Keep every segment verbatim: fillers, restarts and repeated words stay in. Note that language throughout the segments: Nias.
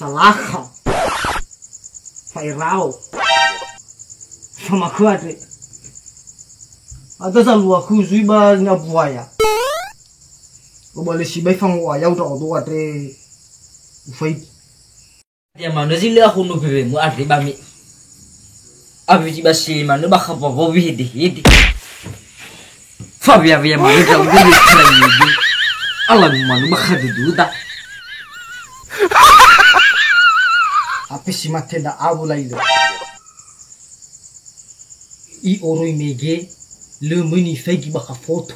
Lakha. Fa'erao. Famakhua andre. Ada zalua khuzui ba ni'a buaya. Ubale sibai fango'ayau ndra'odo andre ufaigi. Ya manö zi lö ahunu bewemu andre ba me. Abi zi ba si manö ba khabawa wehede-hede. Fabia-bia manö ndra'ugö yefula yege. Alangu manö ba khadududa. Ape si mate da awu laila. I'oroi mege, lö möi nifaigi bakha foto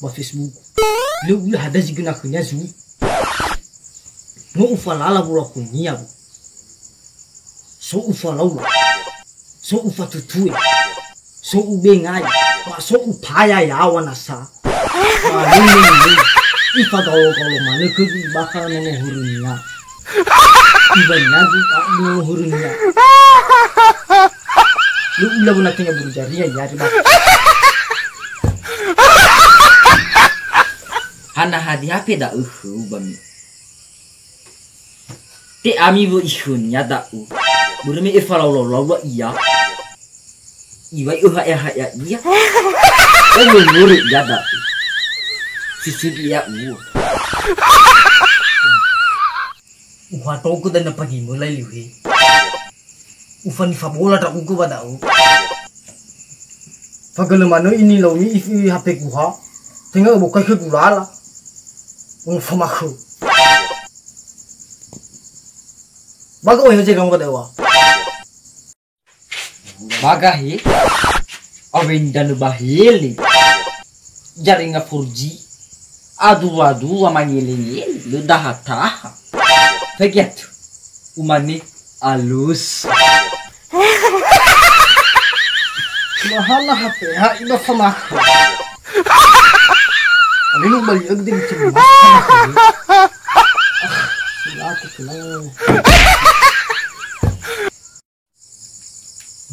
ba Facebook. Lö u'ila hadia zi göna khönia zui. No ufalala wolakhönia, bo. So ufalaula. So ufatutue. So ubengai. Ba so upaya yaŵa nasa. Ba lö möi, ifagaolo-gaolo manö khögu ibakha nono hörönia. Ibania gu a nono hörönia. Lö u'ila wö na tenga buru jaria yare ba. Hana hadia pe da'ö khöu ba me. Te ami wö ikhönia da'ö. Börö me efalaulau-laua ia. Iŵa'ö ha'ea-ha'ea ia. Omömörö ia da'ö. Susugi ia uo. Uhatogö dania pagi möla liuhe. Ufanifabola ndra'ugö ba da'ö. Fagölö manö ini launi ifi H P-ku ha. Tenga öbokai khögu lala. Ufamakhö. Baga ohe je gamu ba da'ö wa. Baga he, awena danö ba hele. Jaringan four G. Aduwa-duwa mangele-ngele, lö daha-taha. Fagiatu, umane alus. Mahana H P, ha, iba famakhö. Alinu bali agde gitu. Ah, silatu kenal.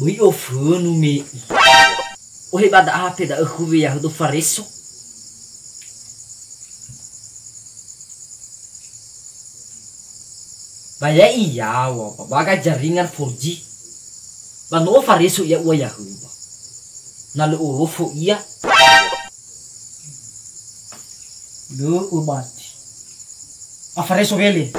Böi ofönu me'i. Ohe ba da'a H P da'ö huwe ya'ahodo fareso. Ba ya'i yaŵa, ba baga jaringan four G. Ba no fareso ia ua ya'ahodo. Na lö orofo ia. Lö ubati. Afareso wele.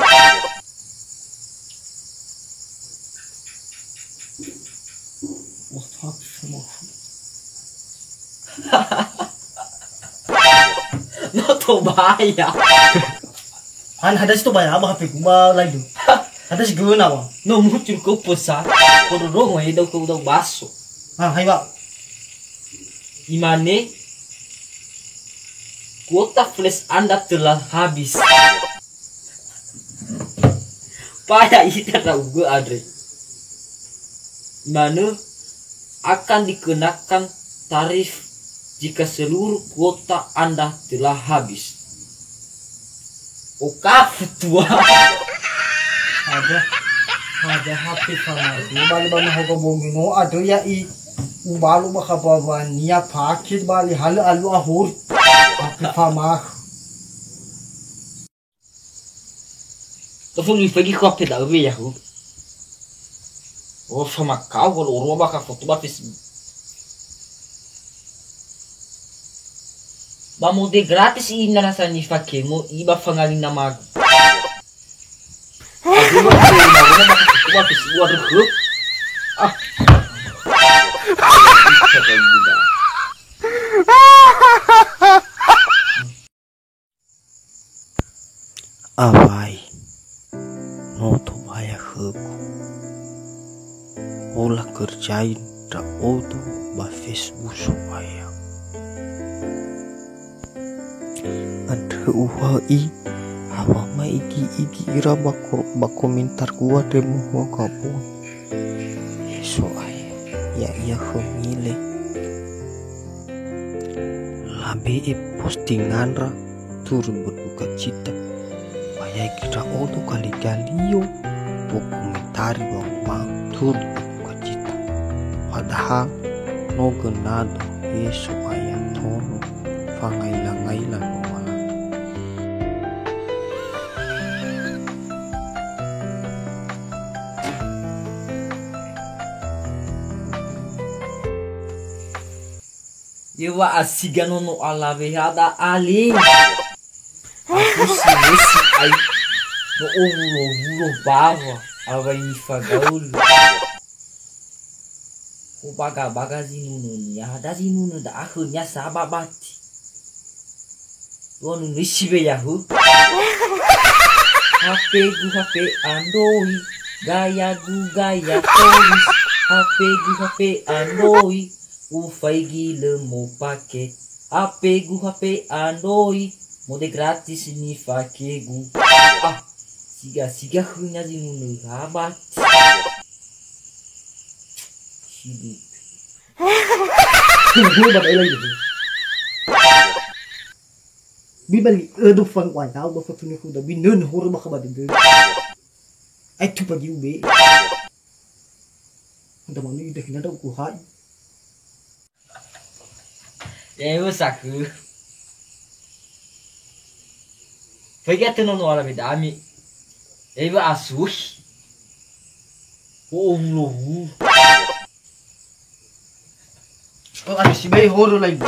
No tobaya. Han hadia si tobaya ba H P-ku ba laila. Hadia si göna wa. No muncul ko pesa. Ko dorongo he dau ko dau baso. Ah, hai ba. Imane, kuota flash Anda telah habis. Paya ita ndra'ugö andre. Imane, akan dikenakan tarif jika seluruh kuota Anda telah habis. Okafu tua. Ada, ada H P famakhö. Bali ba nahoga bongi no, ada ya'i. Ubalu ba khabawania pake bali halö alu ahori. H P famakhö. Tofo nifaigi khö H P da'ö me ya'ahodo. Oh, famakao wa'ö oroa bakha foto ba Facebook. Ba mode gratis ina nasa nifakemo i ba fangali namagu. Aduh, ba mode namagu ba foto ba Facebook, aduh. Ah. Awai, no tobaya khögu. Hola kerjain ndra'odo ba Facebook So'aya. Andrö uha'i, awama igi-igi ira ba ko-, ba komentargu andre muhua gaboi. He So'aya, ya'ia khömi le. Labe'e postinganra turut berdukacita. Ba ya'i ndra'odo gali-galio, wokomentari ba wama'ö turut berdukacita. Padahal no gönado, he So'aya, tono fangaila-ngaila Lowalangi. Ewa asiga nono alawe hada ale. Aku si mesi ai. No owulo-wulo bawa awai nifagaulu. Ko baga-baga zinunönia, da zinunö da'ö khönia sababati. Dua nunö siwe ya'ö. H P-gu H P Android, gayagu gaya toris. H P-gu H P Android, ufaigi lö mopake. H P-gu H P Android, mode gratis nifakegu. Ah, siga-siga khönia zinunö rabat. Hidup. Tunggu ba dai lagi. Bibali edo fang wa tau ba fatuni huda binun huru ba khabadi. Ai tu pagi ube. Anda manu ida hinanda uku hai. Ya, ya, saku. Fagi atö nono ala bedami. Ewa asuh. Oh, oh, oh. Oh, ada si bayi horo lagi.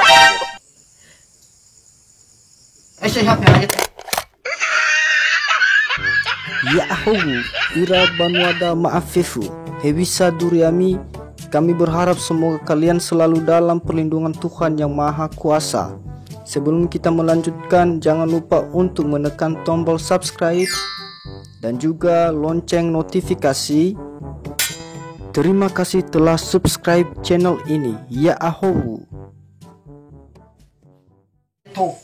Eh, saya H P aja. Ya'ahowu, ira banuada ma'afefu, hewisa duriami, kami berharap semoga kalian selalu dalam perlindungan Tuhan Yang Maha Kuasa. Sebelum kita melanjutkan, jangan lupa untuk menekan tombol subscribe dan juga lonceng notifikasi. Terima kasih telah subscribe channel ini. Ya'ahowu. To,